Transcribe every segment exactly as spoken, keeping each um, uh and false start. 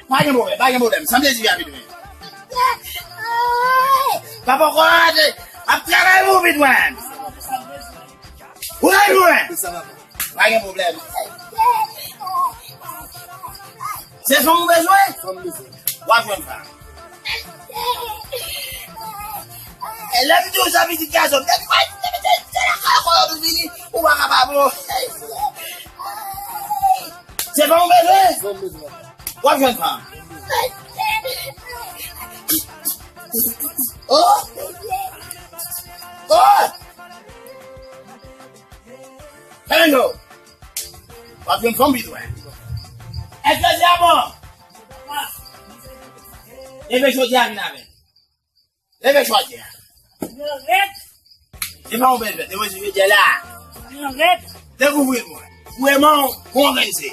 Pa gen pwoblèm, pa gen pwoblèm. Sanble di rapid mwen. Papa, kò ate. Ap travay pou vit mwen. Ou la mwen. Pa gen pwoblèm. Se fanm ou bezwen? Fanm bezwen. W ap jwenn fanm. E lè m di w sa pitit gason, depi mwen, depi te, te lakay kò yo vini, ou pa kapab. Se fanm ou bezwen? Fanm bezwen. W ap jwenn fanm. Oh! Oh! Fè menm yo. W ap jwenn fanm vit wè. Èske se a bon? Leve chòdyè a vin avè m. Leve chòdyè a. Mwen rèd. E pa yon bèl fèt, e mwen se chòdyè la. Mwen rèd. Dekouvri l mwen. Pou eman w konvense.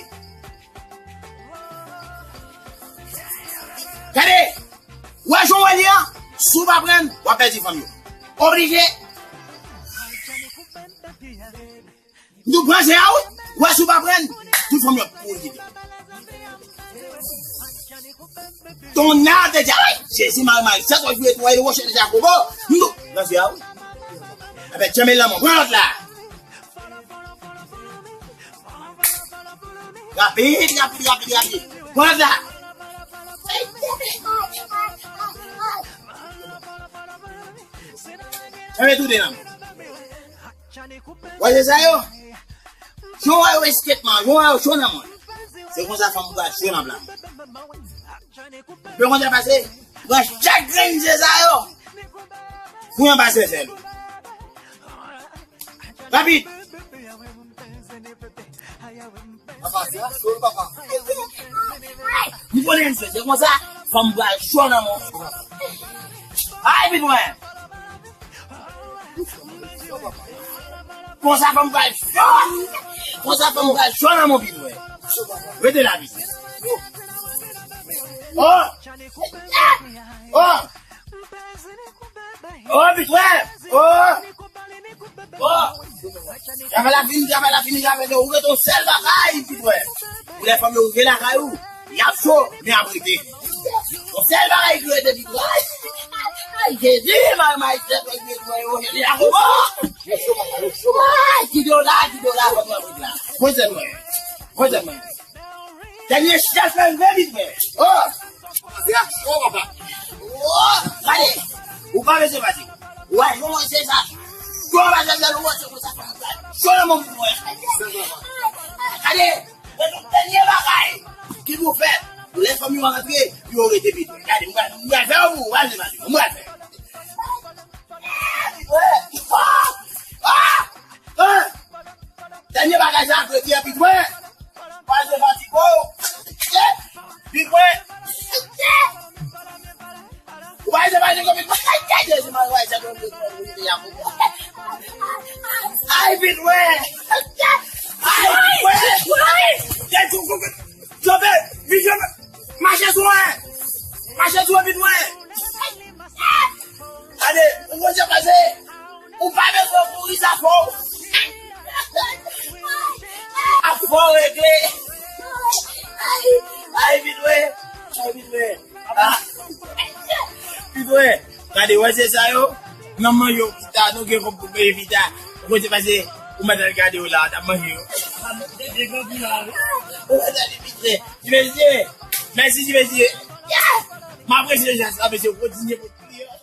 Gade! Wè jan w wè li an? Si w pa pran l, w ap pèdi fanm yo. Oblije. Nou pran se a wi. Wè si w pa pran l, tout fanm yo ap kouri kite. Ton nan te di, ay, Jezi, mari, mari, sa sou jwe twa e woche deja kobo. Nou pran se a wi. Apre, tchanmen lanmò, pran lòt la. Rapid, rapid, rapid, rapid. Pran lòt la. Tchanmen tou de lanmò. Wè se sa yo? Jan wè yo esketman, jan wè yo cho nan mwen. Se konsa fanm pral cho nan plan. Yo konn sa pase? Pran chak grenn se sa yo. Pou yon pase sèl. Rapid. Papa, se a, se papa. M konnen se, se konsa, fanm pral cho nan mwen. Ay, vit mwen. Konsa fanm pral cho. Konsa fanm pral cho nan mon pil wè. Rete la vit. Oh! Oh! Oh, vit wè. Oh! Oh! Travay la fini, travay la fini, travay la, ou rete yon sèl bagay, vit wè. Ou lè fanm yo rive lakay ou, y ap cho, men y ap rete. Yon sèl bagay ki rete, vit wè. Ay, Jezi, mari, mari, tèt mwen, tèt mwen, yo, Jezi, a kouman? Ay, kite w la, kite w la, kòm mwen la. Pran tèt mwen. Pran tèt mwen. Dènye chans mwen, vin vit mwen. Oh! Se aksyon, papa. Oh! Gade! Ou pa bezwen pati. Ou pa jwenn mwen se sa. Ou pa bezwen mwen se konsa. Sou le moun mwen. Gade! Mwen tout dènye bagay ki pou fèt. Lè fanm yo rantre, yo rete pito. Gade, mwen, mwen fè ou, mwen fè. Mwen fè. Ah! Ah! Ah! Dènye bagay sa, kredi an, pito. Mwen fè. Pase fati ko. Pito. Ou pa ese pase ko, pito. Ay, Jezi, mwen fè. Ay, pito. Ay, pito. Ay, pito. Jezi, Jove, vije, mache sou mwen. Mache sou mwen, vit mwen. Gade, ou konn sa pase. Ou pa bezwen kouri, sa fò. A fò regle. Ay, vit mwen. Ay, vit mwen. Ah. Vit mwen. Gade, wè se sa yo. Nan manje yo pita, nou gen kòb pou peye pita. Ou konn se pase, ou mèt al gade yo la, t ap manje yo. Ou mèt al pite. Ti mesye, mèsi ti mesye. Yeah! M apresye jan sa, mesye, kontinye pou kliyan.